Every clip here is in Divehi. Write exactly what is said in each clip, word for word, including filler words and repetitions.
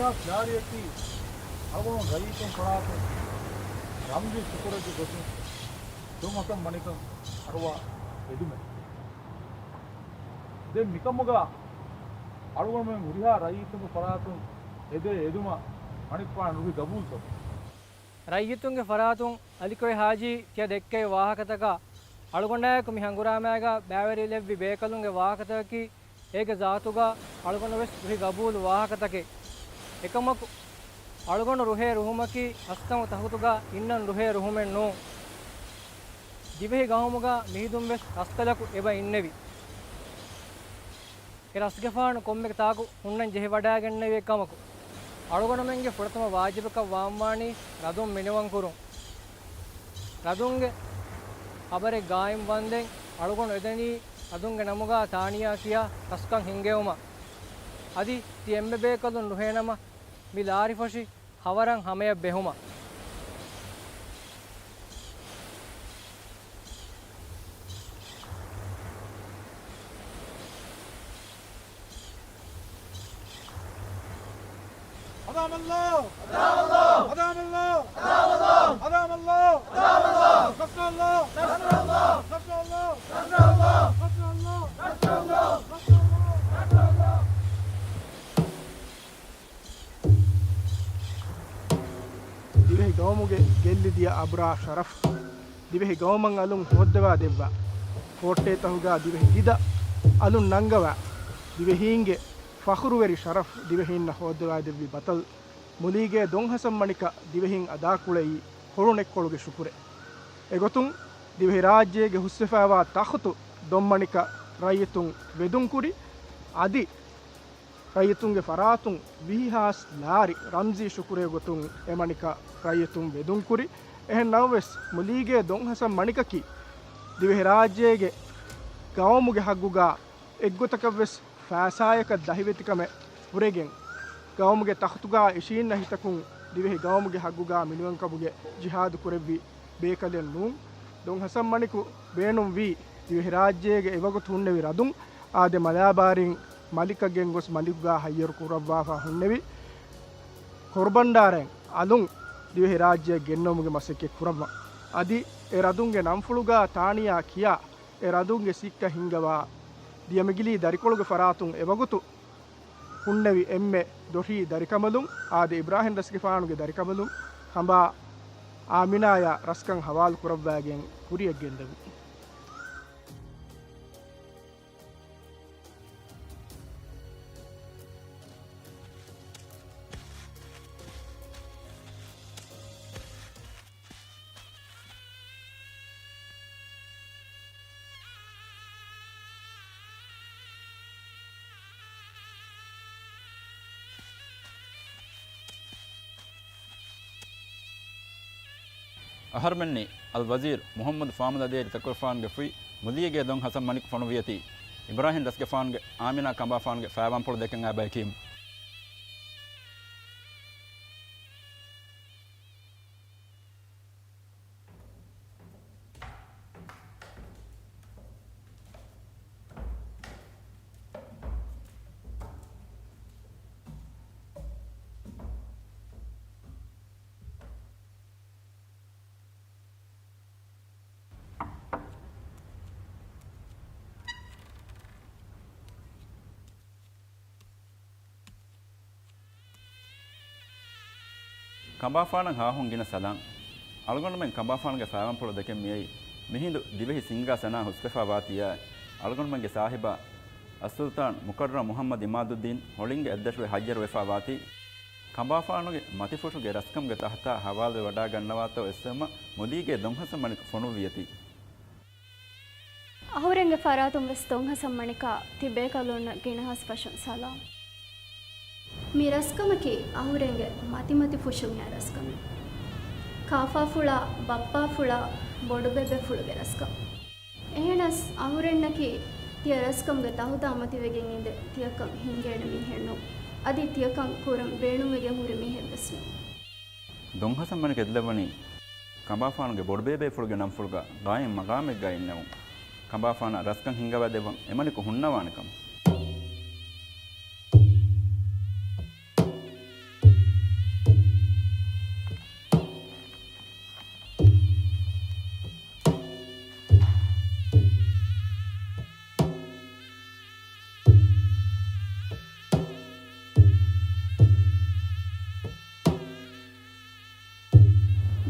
ހާސް ލާރިއަކީ އަޅުގަނޑު ރައްޔިތުން ފަރާތުން ރަމްޒީ ޝުކުރެއްގެ ގޮތުން ދޮން ހަސަން މަނިކަށް އަރުވާ އެދުމެއް. ދެން މިކަމުގަ އަޅުގަނޑުމެން ހުރިހާ ރައްޔިތުންގެ ފަރާތުން އެދޭ އެދުމަށް މަނިކުފާނު ރުހި ގަބޫލުކޮށް. ރައްޔިތުންގެ ފަރާތުން އަލިކޮއި ހާޖީ ތިޔަ ދެއްކެވި ވާހަކަތަކާ، އަޅުގަނޑާއެކު މި ހަނގުރާމައިގަ ބައިވެރިލެއްވި ބޭކަލުންގެ ވާހަކަތަކަކީ، އޭގެ ޒާތުގަ އަޅުގަނޑު ވެސް ރުހި ގަބޫލު ވާހަކަތަކެއް. އެކަމަކު، އަޅުގަނޑު ރުހޭ ރުހުމަކީ ރަސްކަމު ތަޚުތުގަ އިންނަން ރުހޭ ރުހުމެއް ނޫން. ދިވެހި ގައުމުގަ މިހިދުން ވެސް ރަސްކަލަކު އެބަ އިންނެވި. އެ ރަސްގެފާނު ކޮންމެ ތާކު ހުންނަން ޖެހިވަޑައިގެންނެވި ކަމަކު، އަޅުގަނޑުމެންގެ ފުރަތަމަ ވާޖިބަކަށް ވާންވާނީ ރަދުން މިނިވަން ކުރުން. ރަދުންގެ ޚަބަރެއް ގާއިމް ވަންދެން އަޅުގަނޑު އެދެނީ ރަދުންގެ ނަމުގަ ތާނިޔާ ކިޔާ ރަސްކަން ހިންގެވުމަށް. އަދި ތި އެންމެ ބޭކަލުން ރުހޭނަމަ، މި ލާރިފޮށި ހަވަރަށް ހަމަޔަށް ބެހުމަށް. أدام الله. أدام الله. أدام الله. أدام الله. نصر الله. نصر الله. نصر الله. ދިވެހި ގައުމުގެ ގެއްލި ދިޔަ އަބްރާ ޝަރަފް، ދިވެހި ގައުމަށް އަލުން ހޯއްދަވާ ދެއްވާ، ކޯއްޓޭ ތަހުގާ ދިވެހި ގިދަ އަލުން ނަންގަވާ، ދިވެހީންގެ ފަޚުރުވެރި ޝަރަފް ދިވެހީންނަށް ހޯއްދަވާ ދެއްވި ބަތަލް މުލީގޭ ދޮން ހަސަން މަނިކަށް ދިވެހިން އަދާކުޅައީ ހޮޅުނެއްކޮޅުގެ ޝުކުރެއް. އެގޮތުން ދިވެހިރާއްޖޭގެ ހުސްވެފައިވާ ތަޚުތު ދޮންމަނިކަށް ރައްޔިތުން ވެދުންކުރި، އަދި ރައްޔިތުންގެ ފަރާތުން ވިހި ހާސް ލާރި ރަމްޒީ ޝުކުރެއް ގޮތުން އެމަނިކަށް ރައްޔިތުން ވެދުންކުރި. އެހެން ނަމަވެސް، މުލީގޭ ދޮން ހަސަން މަނިކަކީ ދިވެހިރާއްޖޭގެ ގައުމުގެ ހައްގުގާ އެއްގޮތަކަށްވެސް ފައިސާޔަކަށް ދަހިވެތިކަމެއް ހުރެގެން، ގައުމުގެ ތަޚުތުގާ އިށީންނަ ހިތަކުން ދިވެހި ގައުމުގެ ހައްގުގާ މިނިވަންކަމުގެ ޖިހާދު ކުރެއްވި ބޭކަލެއް ނޫން. ދޮން ހަސަން މަނިކު ބޭނުންވީ ދިވެހިރާއްޖޭގެ އެވަގުތު ހުންނެވި ރަދުން އާދެ، މަލާބާރީން މަލިކަށް ގެންގޮސް މަލިކުގާ ހައްޔަރު ކުރައްވާފަ ހުންނެވި ކޮރުބަންޑާރައިން އަލުން ދިވެހިރާއްޖެއަށް ގެންނެވުމުގެ މަސައްކަތް ކުރައްވަން. އަދި އެ ރަދުންގެ ނަންފުޅުގާ ތާނިޔާ ކިޔާ، އެ ރަދުންގެ ސިއްކަ ހިންގަވާ، ދިޔަމިގިލީ ދަރިކޮޅުގެ ފަރާތުން އެވަގުތު ހުންނެވި އެންމެ ދޮށީ ދަރިކަނބަލުން އާދެ، އިބްރާހިމް ރަސްގެފާނުގެ ދަރިކަނބަލުން ކަނބާ އާމިނާޔާ ރަސްކަން ހަވާލު ކުރައްވާގެން ކުރިއަށް ގެންދެވުން. އަހަރުމެންނީ އަލްވަޒީރު މުޙައްމަދު ފާމުލަދޭރި ތަކުރުފާނުގެ ފުތް މުލީގޭ ދޮން ހަސަން މަނިކު ފޮނުއްވިޔަތީ، އިބްރާހިމް ރަސްގެފާނުގެ އާމިނާ ކަނބާފާނުގެ ފައިވަންޕުޅު ދެކެން އާ ބަޔަކީމު. ކަނބާފާނަށް ހާހުން ގިނަ ސަލާން. އަޅުގަނޑުމެން ކަނބާފާނުގެ ފައިވަންޕުޅު ދެކެން މިއައީ، މިހިނދު ދިވެހި ސިންގާ ސަނާ ހުސްވެފާ ވާތީއާ، އަޅުގަނޑުމެންގެ ސާހިބާ އައްސުލްޠާން މުކައްރަމް މުޙައްމަދު އިމާދުއްދީން ހޮޅިންގެ އެއްދަށުވެ ހައްޔަރުވެފާ ވާތީ، ކަނބާފާނުގެ މަތިފުށުގެ ރަސްކަމުގެ ތަހްތާ ހަވާލުވެވަޑާގަންނަވާތޯ އެއްސެވުމަށް މުލީގޭ ދޮން ހަސަން މަނިކު ފޮނުއްވިޔަތީ. އަހުރެންގެ ފަރާތުން ވެސް ދޮން ހަސަން މަނިކަށް ތި ބޭކަލުންނަށް ގިނަ ހާސް ފަށުން ސަލާމް. މި ރަސްކަމަކީ އަހުރެންގެ މަތިމަތި ފުށުން އައި ރަސްކަމެއް. ކާފާފުޅާ، ބައްޕާފުޅާ، ބޮޑުބޭބޭފުޅުގެ ރަސްކަން. އެހެނަސް އަހުރެންނަކީ ތިޔަ ރަސްކަމުގެ ތަހުތާ މަތިވެގެން އިނދެ ތިޔަކަން ހިންގޭނެ މީހެއް ނޫން. އަދި ތިޔަކަން ކުރަން ބޭނުންވެގެން ހުރި މީހެއް ވެސް ނޫން. ދޮން ހަސަން މަނިކު އެދިލައްވަނީ ކަނބާފާނުގެ ބޮޑުބޭބޭފުޅުގެ ނަންފުޅުގަ ގާއިމް މަގާމެއްގަ އިންނެވުން. ކަނބާފާނަށް ރަސްކަން ހިންގަވާދެއްވަން އެމަނިކު ހުންނަވާނެ ކަމަށް.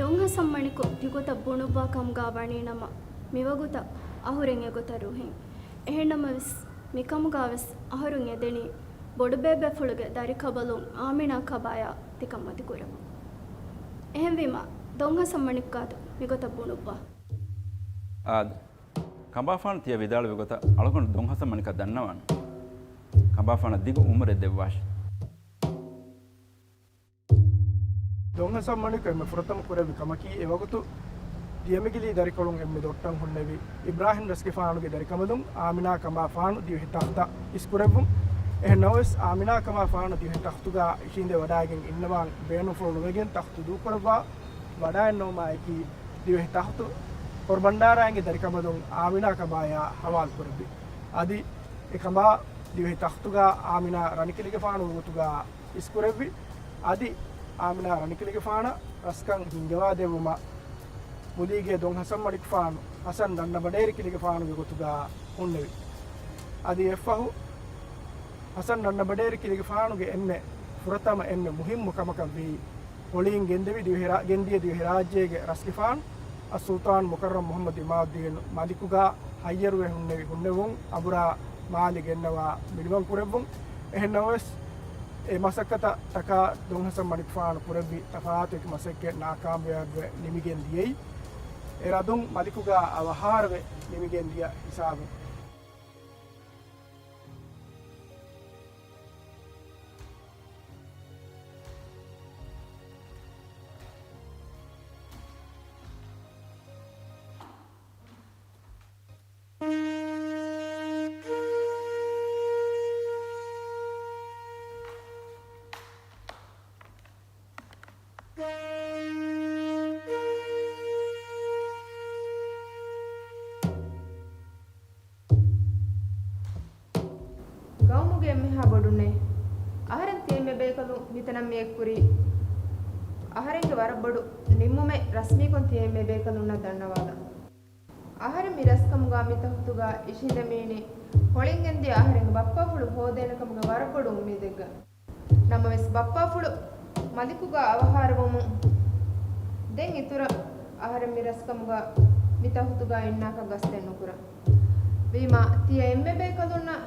ދޮންހަސަން މަނިކު ތިގޮތަށް ބުނުއްވާ ކަމުގާ ވަނީ ނަމަ، މިވަގުތަށް އަހުރެން އެގޮތަށް ރުހިން. އެހެންނަމަވެސް، މިކަމުގާވެސް އަހުރުން އެދެނީ ބޮޑުބޭބޭފުޅުގެ ދަރިކަނބަލުން އާމިނާ ކަނބާޔާ ތިކަން މަދިކުރަމުން. އެހެންވީމަ، ދޮންހަސަން މަނިކުގާ މިގޮތަށް ބުނުއްވާ. އާދެ، ކަނބާފާނު ތިޔަ ވިދާޅުވި ގޮތަށް އަޅުގަނޑު ދޮންހަސަން މަނިކަށް ދަންނަވާނެ. ކަނބާފާނަށް ދިގު އުމުރެއް ދެއްވާށި. ދޮންހަސަން މަނިކު އެންމެ ފުރަތަމަ ކުރެއްވި ކަމަކީ، އެވަގުތު ދިޔަމިގިލީ ދަރިކޮޅުން އެންމެ ދޮށްޓަށް ހުންނެވި އިބްރާހިމް ރަސްގެފާނުގެ ދަރިކަނބަލުން އާމިނާ ކަނބާފާނު ދިވެހި ތަޚްތަށް އިސްކުރެއްވުން. އެހެން ނަމަވެސް، އާމިނާ ކަނބާފާނު ދިވެހި ތަޚްތުގާ އިށީނދެ ވަޑައިގެން އިންނަވާން ބޭނުންފުޅު ނުވެގެން ތަޚްތު ދޫކުރައްވާ ވަޑައެއްނުވުމާއެކީ، ދިވެހި ތަޚްތު ކޮރުބަންޑާރާއިންގެ ދަރިކަނބަލުން އާމިނާ ކަނބާޔާ ހަވާލުކުރެއްވި. އަދި އެ ކަނބާ ދިވެހި ތަޚްތުގާ އާމިނާ ރަނިކިލިގެފާނުގެ ގޮތުގާ އިސްކުރެއްވި. އަދި އާމިނާ ރަނިކިލިގެފާނަށް ރަސްކަން ހިންގަވާ ދެއްވުމަށް މުލީގޭ ދޮންހަސަން މަނިކުފާނު ހަސަން ރަންނަބަޑޭރި ކިލިގެފާނުގެ ގޮތުގާ ހުންނެވި. އަދި އެއަށްފަހު ހަސަން ރަންނަބަޑޭރި ކިލިގެފާނުގެ އެންމެ ފުރަތަމަ އެންމެ މުހިއްމު ކަމަކަށް ވީ، ހޮޅިއިން ގެންދެވި ދިވެހިރާ-، ގެންދިޔަ ދިވެހިރާއްޖޭގެ ރަސްގެފާނު އައްސުލްޠާން މުކައްރަމް މުޙައްމަދު ޢިމާދުއްދީން މަލިކުގާ ހައްޔަރުވެ ހުންނެވި ހުންނެވުން އަނބުރާ މާލެ ގެންނަވާ މިނިވަން ކުރެއްވުން. އެހެން ނަމަވެސް، އެ މަސައްކަތަށް ޓަކާ ދޮންހަސަން މަނިކުފާނު ކުރެއްވި ތަފާތު އެކި މަސައްކަތް ނާކާމިޔާބުވެ ނިމިގެން ދިޔައީ، އެ ރަދުން މަލިކުގާ އަވަހާރަވެ ނިމިގެން ދިޔަ ހިސާބުން. ގައުމުގެ އެންމެހާ ބޮޑުންނޭ. އަހަރެން ތިޔަ އެންމެ ބޭކަލުން މިތަނަށް މިއެއްކުރީ. އަހަރެންގެ ވަރަށް ބޮޑު ނިންމުމެއް ރަސްމީކޮށް ތިޔަ އެންމެ ބޭކަލުންނަށް ދަންނަވާލަން. އަހަރެން މި ރަސްކަމުގާ މި ތަޚްތުގާ އިށީނދެމީނީ ހޮޅިން ގެންދިޔަ އަހަރެންގެ ބައްޕާފުޅު ހޯދޭނެ ކަމުގެ ވަރަށް ބޮޑު އުއްމީދެއްގަ. ނަމަވެސް، ބައްޕާފުޅު މަލިކުގާ އަވަހާރަވަމުން ދެން އިތުރަށް އަހަރެން މި ރަސްކަމުގާ މި ތަޚްތުގާ އިންނާކަށް ގަސްތެއް ނުކުރަން. ވީމާ، ތިޔަ އެންމެ ބޭކަލުންނަށް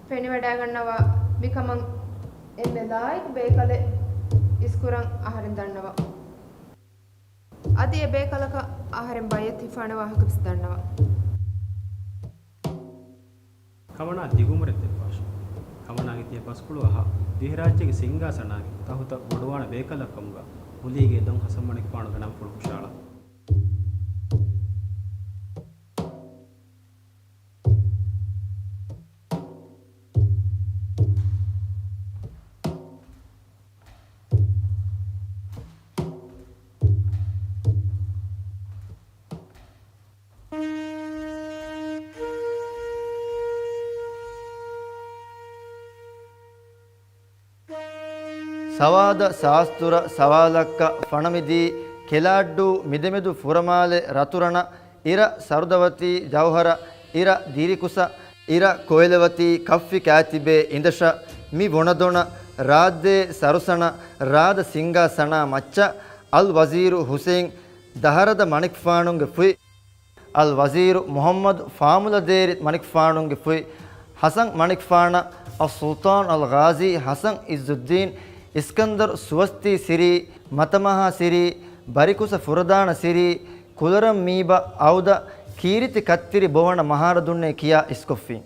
ފެނިވަޑައިގަންނަވާ މިކަމަށް އެންމެ ލާއިޤު ބޭކަލެއް އިސްކުރަން އަހަރެން ދަންނަވަން. އަދި އެ ބޭކަލަކަށް އަހަރެން ބައިވެއްޖެ ހިފާނެ ވާހަކަވެސް ދަންނަވަން. ކަމަނާ ދިގު އުމުރެއް ދެއްވާށި. ކަމަނާގެ ތިޔަ ބަސްފުޅު އަހާ، ދިވެހިރާއްޖޭގެ ސިންގާސަނާގެ ތަޚްތަށް ވޮޑުވާނެ ބޭކަލަކު ކަމުގަ މުލީގޭ ދޮން ހަސަން މަނިކުފާނުގެ ނަންފުޅު ހުށައަޅާ. ސަވާދަ ސާސްތުރަ ސަވާލައްކަ ފަނަމިދީ، ކެލާއްޑޫ މިދެމެދު ފުރަމާލެ ރަތުރަނަ، އިރަ ސަރުދަވަތީ ޖައުހަރަ، އިރަ ދިރިކުސަ، އިރަ ކޮއިލަވަތީ ކައްފި ކާތިބޭ އިނދަށަ، މި ވޮނަދޮނަ، ރާއްދޭ ސަރުސަނަ، ރާދަ ސިންގާ ސަނާ މައްޗަށް، އަލް ވަޒީރު ހުސެއިން ދަހަރަދަ މަނިކުފާނުންގެ ފުތް، އަލް ވަޒީރު މުހައްމަދު ފާމުލަދޭރި މަނިކުފާނުންގެ ފުތް، ހަސަން މަނިކުފާނަށް، އައްސުލްޠާން އަލް ޣާޒީ ހަސަން އިއްޒުއްދީން އިސްކަންދަރު ސުވަސްތީ ސިރީ، މަތަމަހާ ސިރީ، ބަރިކުސަ ފުރަދާނަ ސިރީ، ކުލަރަން މީބަ އައުދަ، ކީރިތި ކައްތިރި ބޮވަނަ މަހާރަދުންނޭ ކިޔާ އިސްކޮށްފިން.